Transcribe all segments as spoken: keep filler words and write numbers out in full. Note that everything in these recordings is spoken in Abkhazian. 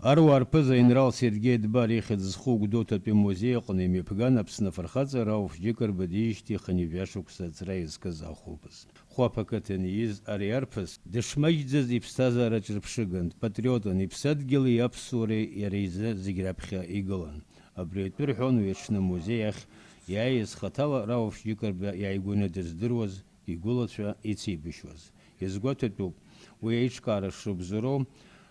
Аруаа рԥыза аинрал Сергеи Дбар ихьӡ зху Гәдоуҭатәи амузеи аҟны имҩаԥган Аԥсны афырхаҵа Рауф Џьыкырба диижьҭеи хынҩажәа шықәса аҵра иазкыз ахәылԥаз. Хәаԥ ақыҭан ииз ари арԥыс дышмаҷӡаз иԥсҭазаара ҿырԥшыган, дпатриотын, иԥсадгьыли аԥсуареи иара изы зегь раԥхьа игылан. Абри атәы рҳәон уи аҽны амузеи ахь иааиз хаҭала Рауф Џьыкырба иааигәаны дыздыруаз, игәылацәа ицеибашьуаз. Иазгәаҭатәуп уи аиҿкаара шыбзоуроу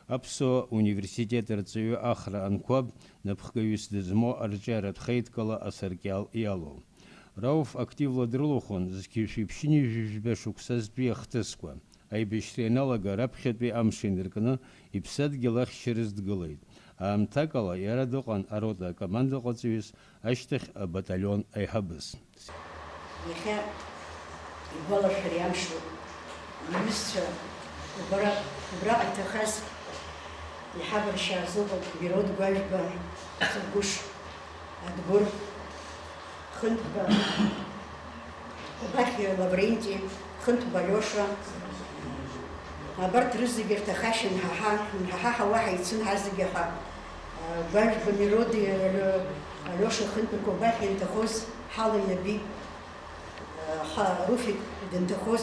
Аԥсуа университет арҵаҩы Ахра Анқәаб напхгаҩыс дызмоу арҿиаратә хеидкыла асаркьал иалоу. Рауф активла дрылахәын зқьи жәшәи ԥшьынҩажәи жәба шықәсазтәи ахҭысқәа. Аибашьра ианалага раԥхьатәи амш инаркны иԥсадгьыл ахьчарыз дгылеит. Аамҭакала иара дыҟан арота акомандаҟаҵаҩыс, ашьҭахь абаталион аиҳабыс. Иахьа игәалашәари амшроуп, иҩызцәа, убра, убраҟа иҭахаз иҳаваршьааз ыҟоуп Мирод Гәажәба, Цагәыш Адгәыр, Хынтәба Кобахьиа Лавренти, Хынтәба Алиоша. Абарҭ рызегьы рҭахашьа нҳаҳа, нҳаҳаҳауа ҳаицын ҳазегьы ҳа, Гәажәба Мироди Алиоша Хынтәба Кобахьиа инҭахоз ҳала иабеит. Ҳа Руфик данҭахоз,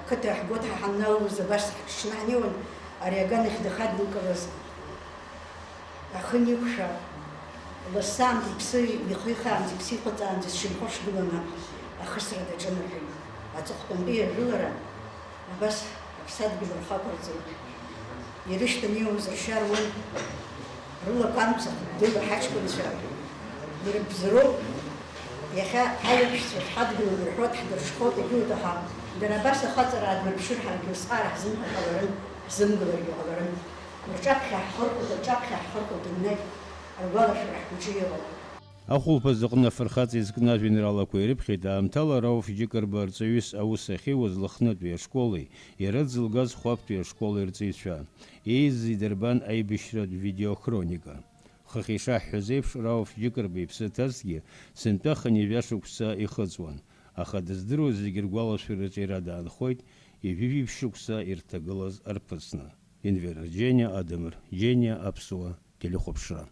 ақыҭа ҳгәы ҳанналалоз абас ҳҽны ҳнеиуан, ари аганахь дахаднакылаз. Ахы никәшәа, ласаанӡа иԥсы ихихаанӡа, иԥсы ихыҵаанӡа сшьамхы ԥшгыланы ахысра даҿын рҳәеит. Аҵыхәтәантәи ажәылара абас аԥсадгьыл рхы ақәырҵеит. Ирышьҭан ииуз ршьа руан, рылақәа амца хыддыла ҳаҷкәынцәа ирыбзоуроуп. Иахьа ҳаиаҳәшьцәа шәҳадгыланы рҳәоит, ҳдырҽхәоит, егьиуҭахам. Дара абас ахаҵара аадмырԥшыр, ҳаргьы усҟак ҳзымҳәар ҟаларын, ҳзымгыларгьы ҟаларын. Рҿаԥхьа ҳхырхәоит, рҿаԥхьа ҳхырхәоит, дунеи ргәалашәара ҳгәаҿы иҟоуп. Ахәылԥаз аҟны афырхаҵа изкны ажәеинраалақәа ирыԥхьеит аамҭала Рауф Џьыкырба арҵаҩыс аус ахьиуаз Лыхнытәи ашколи, иара дзылгаз Хәаԥтәи ашколи рҵаҩцәа. Еизаз идырбан аибашьратә видеохроника. Хыхь ишаҳҳәаз еиԥш, Рауф Џьыкырба иԥсы ҭазҭгьы сынтәа хынҩажәа шықәса ихыҵуан, аха дыздыруаз зегьы ргәалашәараҿы иара даанхоит ҩажәи жәиԥшь шықәса ирҭагылаз арԥысны. Енвер Џьениа, Адамыр Џьениа, Аԥсуа телехәаԥшра.